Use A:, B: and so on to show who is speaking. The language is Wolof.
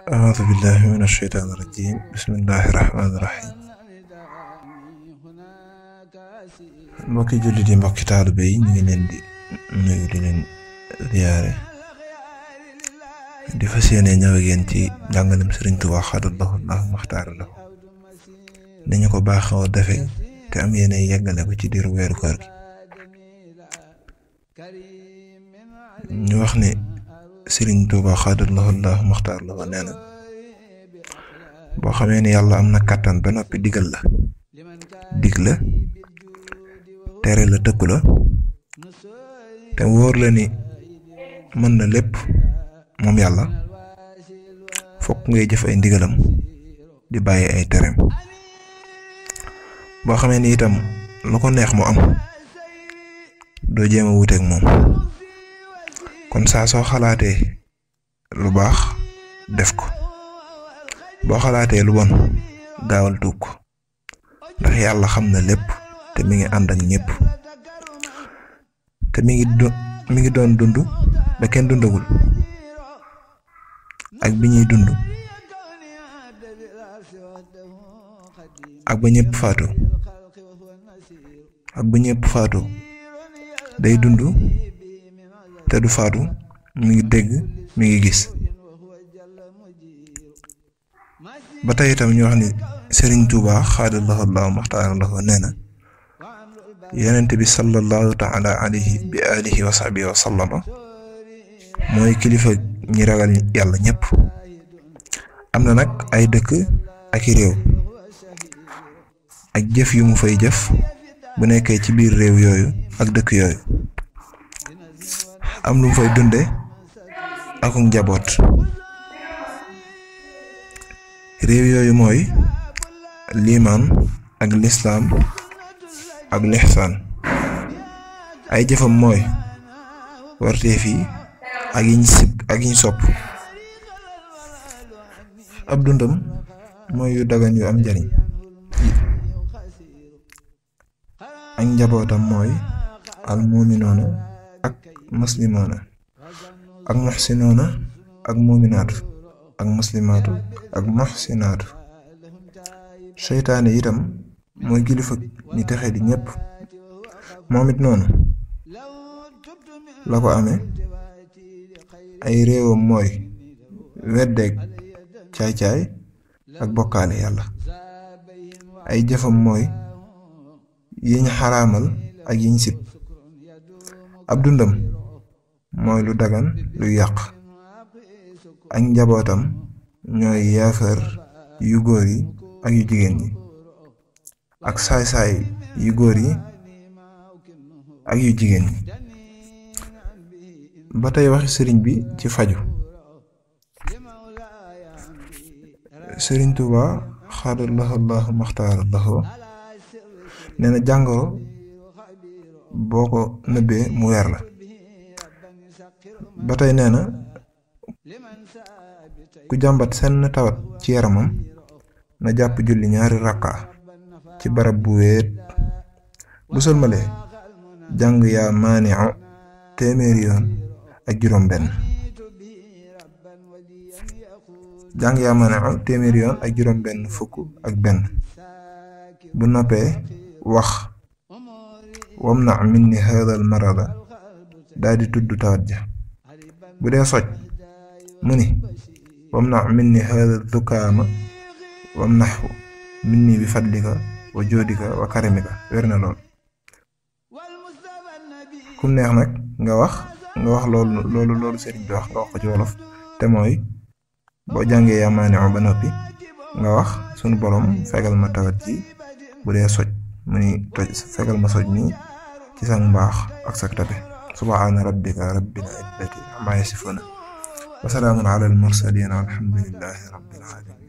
A: أعوذ بالله من الشيطان الرجيم بسم الله الرحمن الرحيم mbokki jullit yi mbokki taalibe yi ñu ngi leen di nuyu di leen ziyaare di fas yéene ñëw ak yéen ci njàngalem Sëriñ Tuubaa xaadallahu llaahu maxtaara lahu dañu ko baaxoo defe te am yéene yeggale ko ci diiru weeru koor gi ñu wax ne Sëriñ Tuubaa xaadallahu llaahu maxtaara lahu nee na boo xamee ne yàlla am na kàttan ba noppi digal la dig la tere la tëkku la te wóor la ni mën na lépp moom yàlla fokk ngay jëf ay ndigalam di bàyyi ay tereem boo xamee ni itam lu ko neex mu am doo jéem a wuteeg moom kon saa soo xalaatee lu baax def ko boo xalaatee lu bon gaawal tuub ko ndax yàlla xam na lépp te mi ngi ànd ak ñépp te mi ngi doon dund ba kenn dundagul ak bi ñuy dund ak ba ñépp faatu ak bu ñépp faatu day dund te du faatu mi ngi dégg mi ngi gis ba tey itam ñu wax ni Sëriñ Tuubaa xaadallahu llaahu maxtaara lahu nee na yonent bi sallallahu taala alayhi bi alihi wa sahbihi wa sallama mooy kilifa ñi ragal yàlla ñépp am na nag ay dëkk ak i réew ak jëf yu mu fay jëf bu nekkee ci biir réew yooyu ak dëkk yooyu am lu mu fay dunde ak njaboot réew yooyu mooy liimaan ak lislaam ak lixsaan ay jëfam mooy warteef yi ak yiñ sib ak yiñ sopp ab dundam mooy yu dagan yu am njariñ ak njabootam mooy al muuminoona ak muslimoona ak muxsinoona ak muuminaatu ak muslimaatu ak muxsinaatu seytaane itam mooy kilifa ñi texe di ñépp moom it noonu la ko amee ay réewam mooy weddeeg caay-caay ak bokkaale yàlla ay jëfam mooy yiñ xaraamal ak yiñ sib ab dundam mooy lu dagan lu yàq ak njabootam ñooy yaafar yu góor yi ak yu jigéen yi ak saay-saay yu góor yi ak yu jigéen ñi ba tey waxi sëriñ bi ci faju Sëriñ Tuubaa xaadallahu llaahu maxtaara lahu nee na jàngoro boo ko nëbbee mu weer la ba tey nee na ku jàmbat senn tawat ci yaramam na jàpp julli ñaari rakka ci barab bu wéet bu sëlmalee jàng yaa maani'u téeméeri yoon ak juróom benn jàng yaa maani'u téeméeri yoon ak juróom benn fukk ak benn bu noppee wax wamna minni haadal marada daal di tudd tawat ja bu dee soj mu ni wamna minni haadal dukaama wamnahu minni bi fadlika wa joodika wa karamika wér na lool kum neex nag nga wax loolu sëriñ bi wax nga wax ko ci wolof te mooy boo jàngee yaa maani'u ba noppi nga wax sunu borom fegal ma tawat ji bu dee soj mu ni fegal ma soj mi ci sa mbaax ak sa tabe subhaana rabbika rabbil izzati ammaa yasifuuna wa salaamun alal mursaliin walhamdulillahi rabbil aalamiin